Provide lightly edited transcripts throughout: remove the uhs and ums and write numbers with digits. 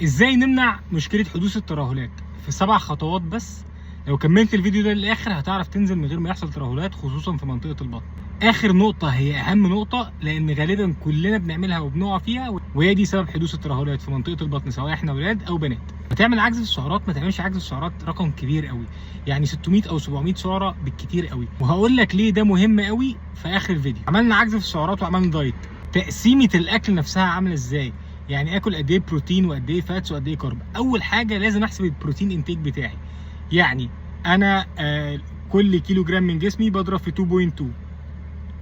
ازاي نمنع مشكلة حدوث الترهلات في 7 خطوات بس. لو كملت الفيديو ده للاخر هتعرف تنزل من غير ما يحصل ترهلات، خصوصا في منطقة البطن. اخر نقطة هي اهم نقطة، لان غالبا كلنا بنعملها وبنقع فيها، وهي دي سبب حدوث الترهلات في منطقة البطن سواء احنا اولاد او بنات. هتعمل عجز في السعرات، ما تعملش عجز في السعرات رقم كبير قوي، يعني 600 او 700 سعره بالكتير قوي، وهقول لك ليه ده مهم قوي في اخر الفيديو. عملنا عجز في السعرات وعملنا دايت، تقسيمه الاكل نفسها عامله ازاي؟ يعني اكل قد ايه بروتين وقد ايه fats وقد ايه carb. اول حاجة لازم احسب ال protein intake بتاعي، يعني انا كل كيلو جرام من جسمي بضرب في 2.2،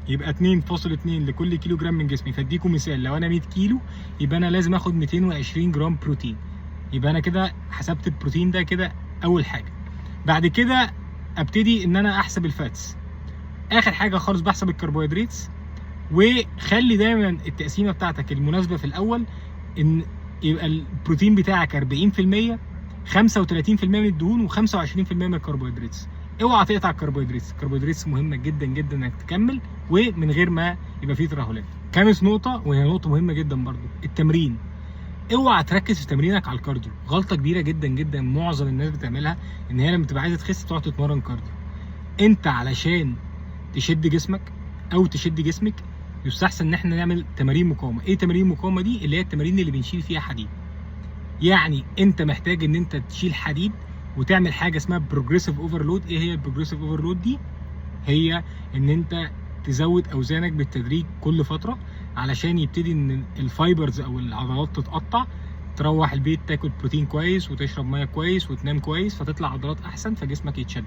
يبقى 2.2 لكل كيلو جرام من جسمي. فاديكم مثال، لو انا 100 كيلو يبقى انا لازم اخد 220 جرام بروتين، يبقى انا كده حسبت البروتين ده كده اول حاجة. بعد كده ابتدي ان انا احسب ال fats. اخر حاجة خالص بحسب الكربوهيدرات. وخلي دايما التقسيمه بتاعتك المناسبة في الاول ان يبقى البروتين بتاعك 40%، 35% من الدهون، و25% من الكربوهيدرات. اوعى تقطع الكربوهيدرات، الكربوهيدرات مهمة جدا جدا انك تكمل ومن غير ما يبقى فيه ترهلات. خامس نقطة، وهي نقطة مهمة جدا برضو، التمرين. اوعى تركز في تمرينك على ال cardio. غلطه كبيرة جدا جدا معظم الناس بتعملها، ان هي لما تبقى عايزه تخس تقعد تتمرن cardio. انت علشان تشد جسمك او تشد جسمك يستحسن ان احنا نعمل تمارين مقاومة. ايه تمارين المقاومة دي؟ اللي هي التمارين اللي بنشيل فيها حديد. يعني انت محتاج ان انت تشيل حديد وتعمل حاجة اسمها progressive overload. ايه هي ال progressive overload دي؟ هي ان انت تزود اوزانك بالتدريج كل فترة علشان يبتدي ان ال fibers او العضلات تتقطع. تروح البيت تاكل بروتين كويس وتشرب مية كويس وتنام كويس، فتطلع عضلات احسن، فجسمك يتشد،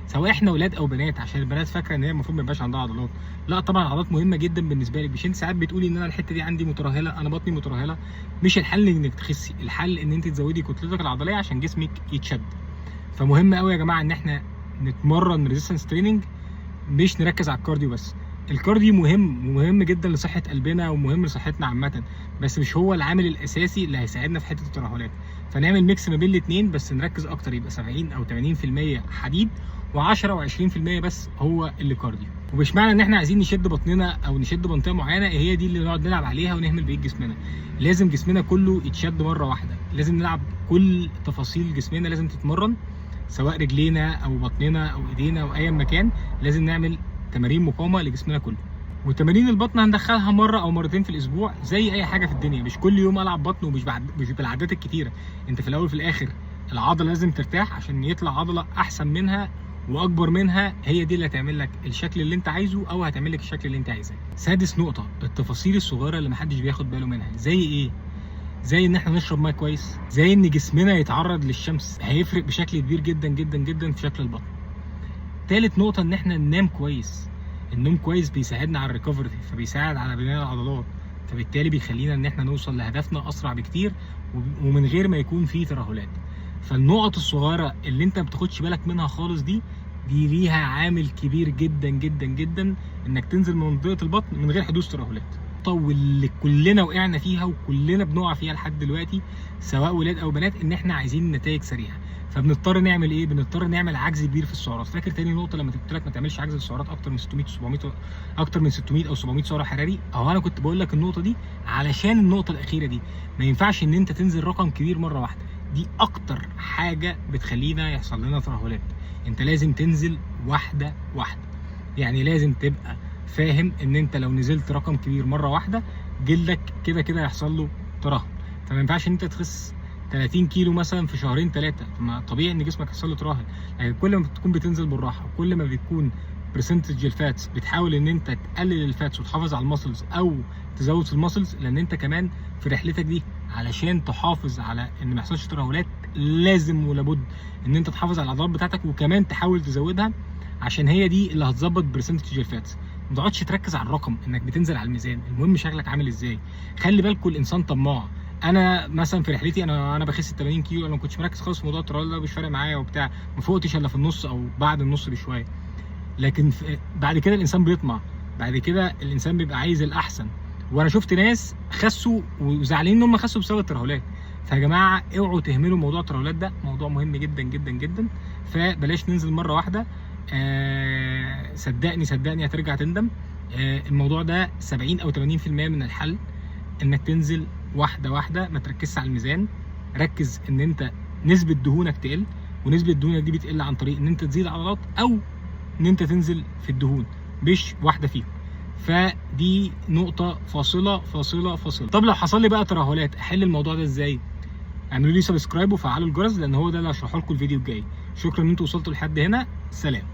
سواء احنا ولاد او بنات. عشان البنات فاكره ان هي المفروض ما يبقاش عندها عضلات. لا طبعا العضلات مهمة جدا بالنسبة لك. مش انت ساعات بتقولي ان انا الحتة دي عندي مترهله، انا بطني مترهله؟ مش الحل انك تخسي، الحل ان انت تزودي كتلتك العضلية عشان جسمك يتشد. فمهم قوي يا جماعة ان احنا نتمرن resistance training، مش نركز على ال cardio بس. ال cardio مهم ومهم جدا لصحة قلبنا ومهم لصحتنا عامه، بس مش هو العامل الاساسي اللي هيساعدنا في حتة الترهلات. فنعمل mix ما بين الاثنين، بس نركز اكتر، يبقى 70 او 80% حديد و10 او 20% بس هو اللي cardio. ومش معنى ان احنا عايزين نشد بطننا او نشد منطقة معينة هي دي اللي نقعد نلعب عليها ونهمل بقية جسمنا. لازم جسمنا كله يتشد مرة واحده، لازم نلعب كل تفاصيل جسمنا، لازم تتمرن سواء رجلينا او بطننا او ايدينا او اي مكان. لازم نعمل تمارين مقاومة لجسمنا كله. وتمارين البطن هندخلها مرة او مرتين في الاسبوع زي اي حاجة في الدنيا. مش كل يوم العب بطن، ومش بعد مش بالعدات الكتيره. انت في الاول وفي الاخر العضلة لازم ترتاح عشان يطلع عضلة احسن منها واكبر منها، هي دي اللي هتعمل لك الشكل اللي انت عايزه او هتعمل لك الشكل اللي انت عايزاه. سادس نقطه، التفاصيل الصغيرة اللي محدش بياخد باله منها. زي ايه؟ زي ان احنا نشرب مية كويس، زي ان جسمنا يتعرض للشمس، هيفرق بشكل كبير جدا جدا جدا في شكل البطن. تالت نقطة، ان احنا ننام كويس. النوم كويس بيساعدنا على ال recovery، فبيساعد على بناء العضلات، فبالتالي بيخلينا ان احنا نوصل لهدفنا اسرع بكتير ومن غير ما يكون فيه ترهلات. فالنقط الصغيرة اللي انت ما بتاخدش بالك منها خالص دي ليها عامل كبير جدا جدا جدا انك تنزل من منطقة البطن من غير حدوث ترهلات. واللي كلنا وقعنا فيها وكلنا بنقع فيها لحد دلوقتي سواء ولاد او بنات، ان احنا عايزين نتائج سريعة، فبنضطر نعمل ايه؟ بنضطر نعمل عجز كبير في السعرات. فاكر تاني نقطة لما قلت لك ما تعملش عجز في السعرات اكتر من 600 700، اكتر من 600 او 700 سعر حراري؟ اهو انا كنت بقول لك النقطة دي علشان النقطة الاخيرة دي. ما ينفعش ان انت تنزل رقم كبير مرة واحدة، دي اكتر حاجة بتخلينا يحصل لنا ترهلات. انت لازم تنزل واحدة واحده، يعني لازم تبقى فاهم ان انت لو نزلت رقم كبير مرة واحدة جلدك كده كده هيحصل له ترهل. فما ينفعش ان انت تخس 30 كيلو مثلا في شهرين ثلاثه، ما طبيعي ان جسمك يحصل له ترهل. لكن كل ما بتكون بتنزل بالراحة، وكل ما بتكون percentage ال fats بتحاول ان انت تقلل ال fats وتحافظ على ال muscles او تزود في ال muscles، لان انت كمان في رحلتك دي علشان تحافظ على ان ما يحصلش ترهلات لازم ولابد ان انت تحافظ على العضلات بتاعتك وكمان تحاول تزودها، عشان هي دي اللي هتظبط percentage ال fats. ما تقعدش تركز على الرقم انك بتنزل على الميزان، المهم شكلك عامل ازاي. خلي بالكم الانسان طماع. انا مثلا في رحلتي انا بخس 80 كيلو، انا ما كنتش مركز خالص في موضوع الترهل ده، مش فارق معايا وبتاع، ما فوقتش الا في النص او بعد النص بشويه. لكن بعد كده الانسان بيطمع، بعد كده الانسان بيبقى عايز الاحسن. وانا شفت ناس خسوا وزعلانين ان هم خسوا بسبب الترهلات. فيا جماعة اوعوا تهملوا موضوع الترهلات ده، موضوع مهم جدا جدا جدا. فبلاش ننزل مرة واحده، صدقني صدقني هترجع تندم. الموضوع ده 70 او 80% من الحل انك تنزل واحدة واحده، ما تركزش على الميزان. ركز ان انت نسبه دهونك تقل، ونسبه دهونك دي بتقل عن طريق ان انت تزيد عضلات او ان انت تنزل في الدهون، مش واحدة فيهم. فدي نقطة فاصلة فاصلة فاصلة. طب لو حصل لي بقى ترهلات احل الموضوع ده ازاي؟ اعملوا لي subscribe وفعلوا الجرس، لان هو ده اللي هشرحه لكم الفيديو الجاي. شكرا ان انتوا وصلتوا لحد هنا، سلام.